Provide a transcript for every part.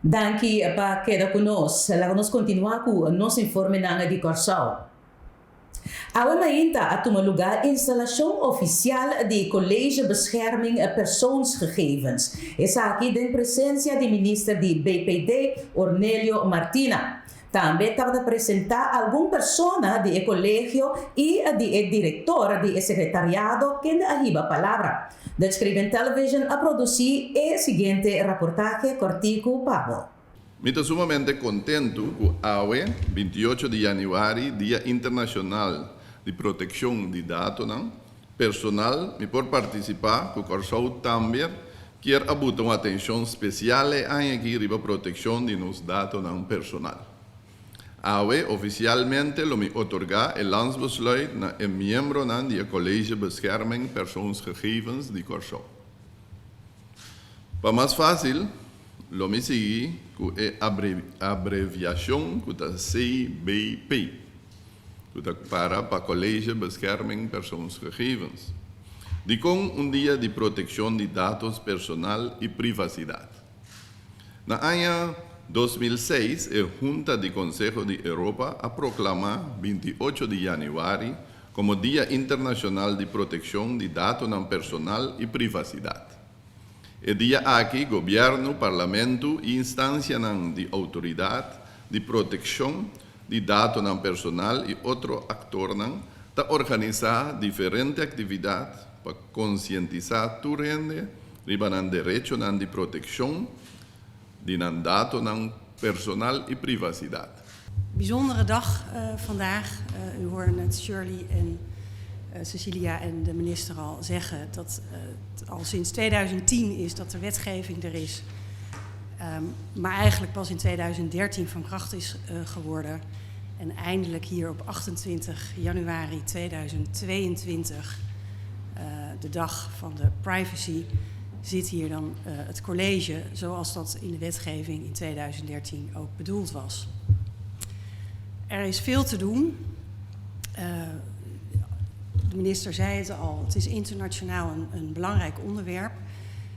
Danki pa keda ku nos. Laga nos kontinuá ku nos informenan di Kòrsou. Awe mainta a tuma lugá instalashon ofisial di College Bescherming Persoonsgegevens. Esaki den presensia di minister di BPD, Ornelio Martina. Tambe tabata presentá algun persona di e kolegio i di e direktor di e sekretariado kende a hiba palabra. Dutch Caribbean Television a produsí e siguiente raportahe kòrtiku pa bo. Mi ta sumamente kontentu ku awe, 28 di yanüari, Dia Internashonal di Protekshon di Datonan Personal, mi por partisipá ku Kòrsou tambe kier a buta un atenshon spesial e aña aki riba protekshon di nos datonan personal. Awe ofisialmente lo mi otorgá e landsbesluit na e miembronan di e College Bescherming Persoonsgegevens di Kòrsou. Pa mas fásil, lo mi sigui ku e abreviashon ku ta CBP. Ku ta para pa College Bescherming Persoonsgegevens. Dikon un dia di protekshon di datos personal i privasidat? Na aña 2006 e Hunta di Konseho di Europa a proklamá 28 di yanüari komo Dia Internashonal di Protekshon di Datonan Personal i Privasidat. E dia aki gobièrnu, parlamentu i instansianan di outoridat di protekshon di datonan personal i otro aktornan ta organisá diferente aktividat pa konsientisá tur hende riba nan derechonan di protekshon di nan datonan personal i privasidat. Bijzondere dag vandaag. U hoorde net Shirley en Cecilia en de minister al zeggen dat het al sinds 2010 is dat de wetgeving er is. Maar eigenlijk pas in 2013 van kracht is geworden. En eindelijk hier op 28 januari 2022, de dag van de privacy, zit hier dan het college zoals dat in de wetgeving in 2013 ook bedoeld was. Er is veel te doen. De minister zei het al, het is internationaal een belangrijk onderwerp.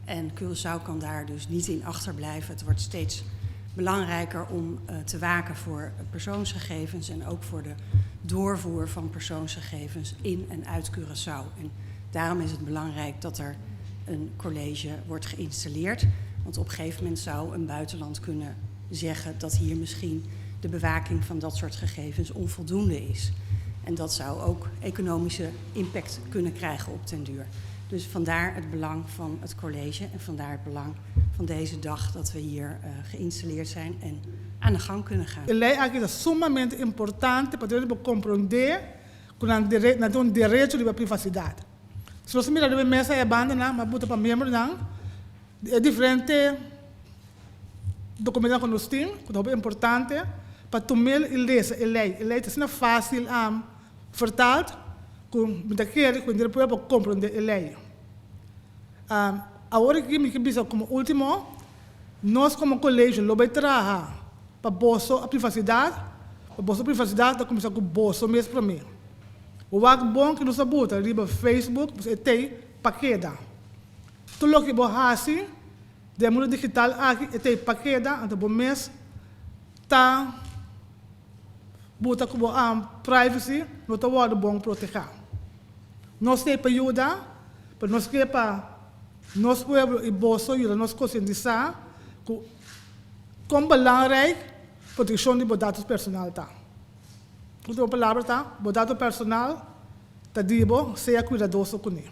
En Curaçao kan daar dus niet in achterblijven. Het wordt steeds belangrijker om te waken voor persoonsgegevens en ook voor de doorvoer van persoonsgegevens in en uit Curaçao. En daarom is het belangrijk dat er een college wordt geïnstalleerd. Want op een gegeven moment zou een buitenland kunnen zeggen dat hier misschien de bewaking van dat soort gegevens onvoldoende is. En dat zou ook economische impact kunnen krijgen op den duur. Dus vandaar het belang van het college en vandaar het belang van deze dag dat we hier geïnstalleerd zijn en aan de gang kunnen gaan. E lei aki ta sumamente importante pa tur hende por komprondé ku nan nan tin un derecho riba privasidat. Si nos mira riba e mesa e bandanan, mi a buta pa miembronan di e diferente dokumentonan ku nos tin, ku ta hopi importante pa tum'el i lesa e lei. E lei ta asina fásil vertaald ku mi ta kere ku henter pueblo por komprondé e lei. Awor aki mi ke bisa komo último, nos komo kolegio lo bai traha pa boso privasidat, pa boso privasidat ta kuminsá ku boso mes promé. Bo wak bon ku nos a buta riba Facebook, pues e tei pa keda. Tur loke bo hasi den e mundu digital aki e tei pa keda, anto bo mes ta buta ku bo privacy no ta wòrdu bon protehá. Nos tei pa yuda, pero nos ke pa nos pueblo i boso yuda nos konsientisá ku kon belangrijk protekshon di bo datos personal ta. Ultimo palabra ta, bo dato personal ta di bo, sea kuidadoso kuné.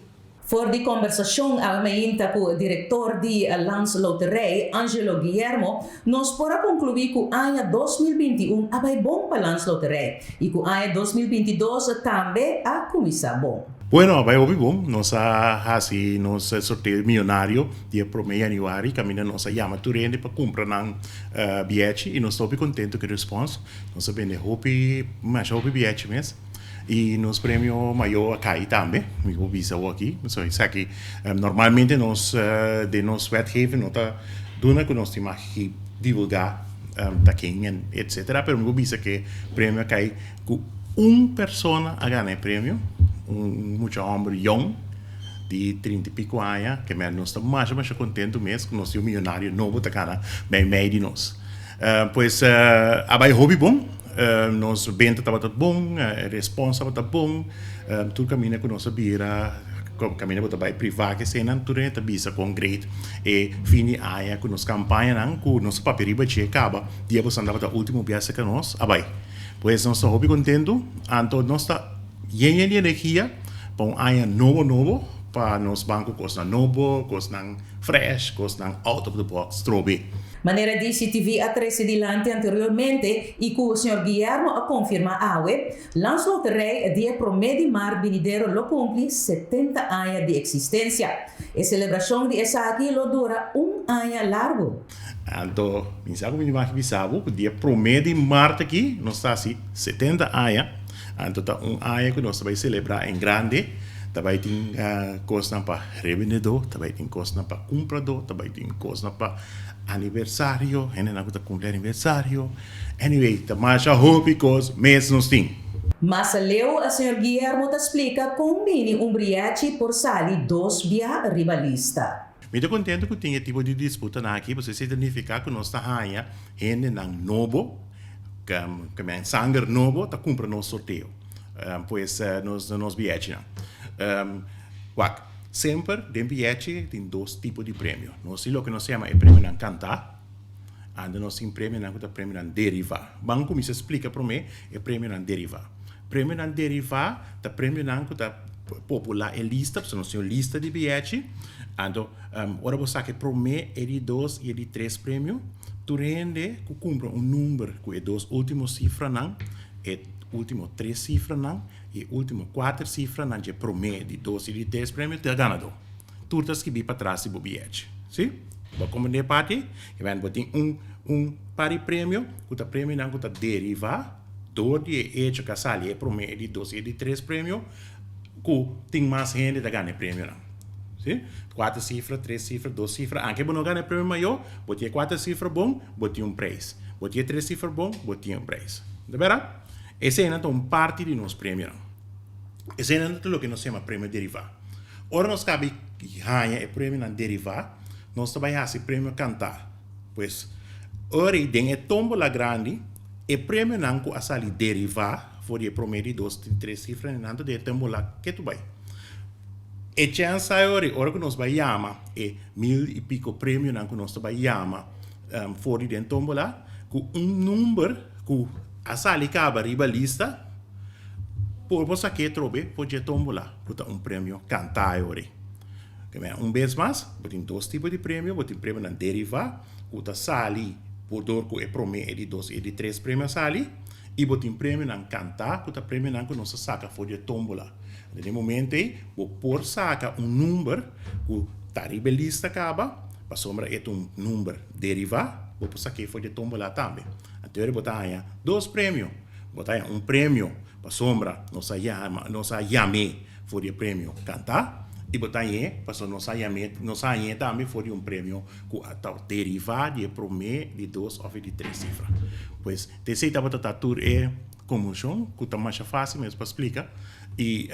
For di kombersashon awe mainta ku direktor di Landsloterij, Angelo Guillermo, nos por a konkluí ku aña 2021 a bai bon pa Landsloterij i ku aña 2022 tambe a kuminsá bon. Bueno, a bai hopi bon. Nos a hasi nos sorteo miyonario di e prome yanuari kaminda nos a yama tur hende pa kumpra nan biyechi i nos ta hopi kontentu ku e respons. Nos a bende hopi, masha hopi biyechi mes. I nos premio mayor a kai tambe, mi por bisa awor aki. So esaki normalmente nos den nos wetgeving no ta duna ku nos tin mag divulgá ta ken en etcetera, pero mi por bisa ku e premio a kai ku un persona a gana e premio, un mucha hòmber yòn. di 30 i piko aña, ke men nos ta masha masha kontentu mes ku nos tin un miyonario nobo ta kana meimei di nos. Pues a bai hopi bon, nos benta tabata bon, e respons tabata bon, tur kaminda ku nos a bira, kaminda bo ta bai privá ke eseinan, tur hende ta bisa kon great e fin di aña ku nos kampañanan ku nos a papia riba dje kaba dia boso tabata ultimo biaha serka nos a bai. Pues nos ta hopi kontentu, anto nos ta yen yen di energia pa un aña nobo nobo pa nos ban ku kosnan nobo, kosnan fresh, kosnan out of the box trobe. Manera DCTV a trece dilanti anteriormente y cu señor Guillermo a confirma awe, Landsloterij di e prome di maart binidero lo cumpli 70 aña di existencia. E celebracion di esaki lo dura un aña largo. Anto, mi sa ku mi tin bisa bo ku dia promé di mart aki nos ta hasi 70 aña. Anto ta un aña ku nos ta bai selebrá en grande. Ta bai tin kosnan pa rebendedó, ta bai tin kosnan pa kumpradó, ta bai tin kosnan pa aniversario, hendenan ku ta kumpli aniversario. Anyway, ta masha hopi kos mes nos tin. Mas aleu, señor Guillermo ta splika kon bini un brièchi por sali dos bia riba lista. Mi ta kontentu ku tin e tipo di disputanan aki pasobra esei ta nifiká ku nos ta haña hendenan nobo, ke men sanger nobo ta kumpra nos sorteo, pues nos nos biyechinan. Wak, semper den biyechi tin dos tipo di premio. Nos tin loke nos ta yama e premionan kantá, anda nos tin premionan ku ta premionan derivá. Ban kuminsá splika promé e premionan derivá. Premionan derivá ta premionan ku ta populá e lista, pasobra nos tin un lista di biyechi. Anto, ora bo saka e promé, e di dos i e di tres premio, tur hende ku kumpra un number ku e dos último sifranan, e último tres sifranan i e último kuater sifranan dje promé, di dos i di tres premio ta ganadó. Tur ta skibí patras di bo biyechi. Sí? Bo a komprendé e parti? Bo tin un un par di premio ku ta premionan ku ta derivá. Dor di e echo ku a sali e promé, e di dos i e di tres premio, ku tin mas hende ta gana e premionan. Si? Kuater sifra, tres sifra, dos sifra. Anke bo no gana e premio mayó, bo tin e kuater sifra bon, bo tin un preis. Bo tin e tres sifra bon, bo tin un preis. Ta bèrdat? Eseinan ta un parti di nos premionan. Eseinan ta loke nos yama premio derivá. Ora nos kaba di haña e premionan derivá, nos ta bai hasi premio kantá. Pues, ora ei den e tómbola grandi, e premionan ku a sali derivá for di e promé, di dos, di tres sifranan nan ta den e tómbola ketu bai. E chèns ta ora ei, ora ku nos bai yama e mil i piko premionan ku nos ta bai yama for di den tómbola, ku un number ku a sali kaba riba lista, por bo sak'é trobe for dje tómbola, ku ta un premio kantá e ora ei. Un bes mas, bo tin dos tipo di premio, bo tin premionan derivá, ku ta sali por dor ku e promé, e di dos i e di tres premio a sali, i bo tin premionan kantá, ku ta premionan ku nos ta saka for di e tómbola. Den e momento ei, bo por saka un number ku ta riba e lista kaba, pasobra e ta un number derivá, bo por sak'é for di e tómbola tambe. Anto bo ta haña dos premio, bo ta haña un premio pasobra nos a yama, nos a yam'é For di e premio kantá i bo ta hañ'é, pasobra nos a yam'é, nos a hañ'é tambe for di un premio ku a ta derivá di e promé, di dos òf e di tres sifra. Pues, ta esei tabata ta tur e konmoshon ku ta masha fásil mes pa splika i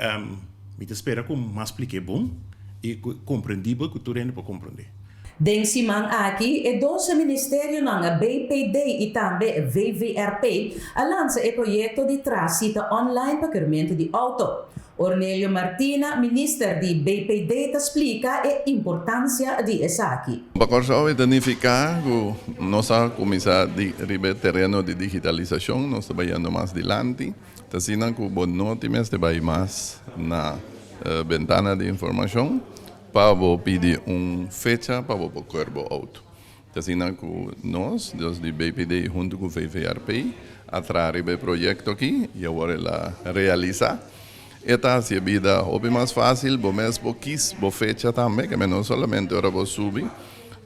mi ta spera ku mi a splik'é bon i ku komprendibel ku tur hende por komprendé. Den siman aki e dos ministerionan BPD i tambe VVRP a lansa e proyekto di traha sita online pa keurmentu di outo. Ornelio Martina, minister di BPD ta splika e importansia di esaki. Pa Kòrsou e ta nifiká ku nos a kuminsá di riba e tereno di digitalisashon, nos ta bayendo mas dilanti, ta asina ku bo no tin mester bai mas na bentana di informashon. Pa bo pidi un fecha pa bo por keur bo outo. Ta asina ku nos, dos di BPD huntu ku VVRP, a traha riba e proyekto aki i awor el a realisá. E ta hasi e bida hopi mas fásil, bo mes por kis bo fecha tambe, ke men no solamente ora bo subi,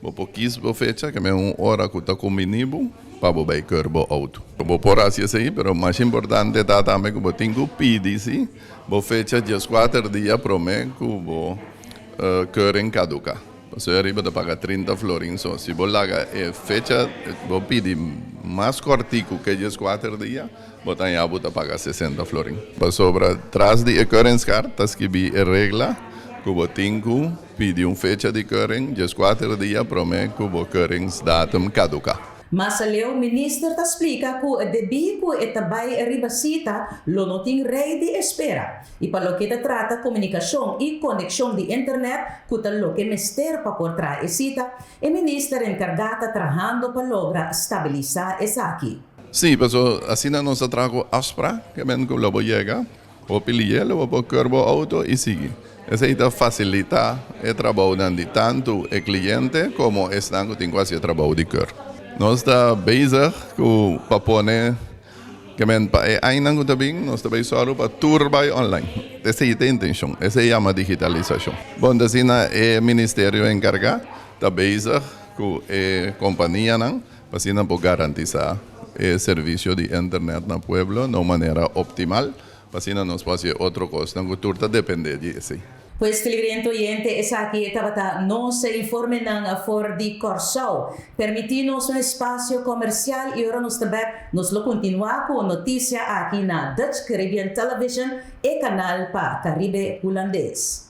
bo por kis bo fecha, ke men un ora ku ta kumbiní bo pa bo bai keur bo outo. Bo por hasi esei, pero mas importante ta tambe ku bo tin ku pidi si. Bo fecha 14 dia prome ku bo keuring kaduka. Pasobra ariba ta paga 30 florin so. Si bo laga e fecha bo pidi mas kòrtiku ke 14 dia, bo ta haña bo ta paga 60 florin. Pasobra tras di e keuringskaart ta skibí e regla. Ku bo tin ku pidi un fecha di keuring, 14 dia promé ku bo keuringsdatum kaduká. Mas aleu, minister ta splika ku debí ku e ta bai riba sita, lo no tin rei di espera. I pa loke ta trata komunikashon i konekshon di internet, ku ta loke mester pa por traha e sita, e minister enkargá ta trahando pa logra stabilisá esaki. Sí, paso asina nos a traha ku afspraak, ke men ku lo bo yega, hopi lié lo bo por keur bo outo i sigui. Esei ta fasilitá e trabounan di tantu e kliente komo esnan ku tin ku hasi e trabou di keur. Nos ta bezig ku pa pone ke men pa e añanan ku ta bin nos ta bay sòru pa tur bai online. Esei ta e intenshon, esei yama digitalisashon. Bon, ta asina e ministerio enkargá ta bezig ku e kompanianan pa asina por garantisá e servisio di internet na pueblo na un manera optimal. Pa asina nos por hasi e otro kosnan ku tur ta dependé di esei. Pues televidente oyente, esaki tabata nos informenan for di Kòrsou. Permití nos un espasio komersial i ora nos ta bèk nos lo kontinuá ku notisia aki na Dutch Caribbean Television, e kanal pa Karibe Hulandes.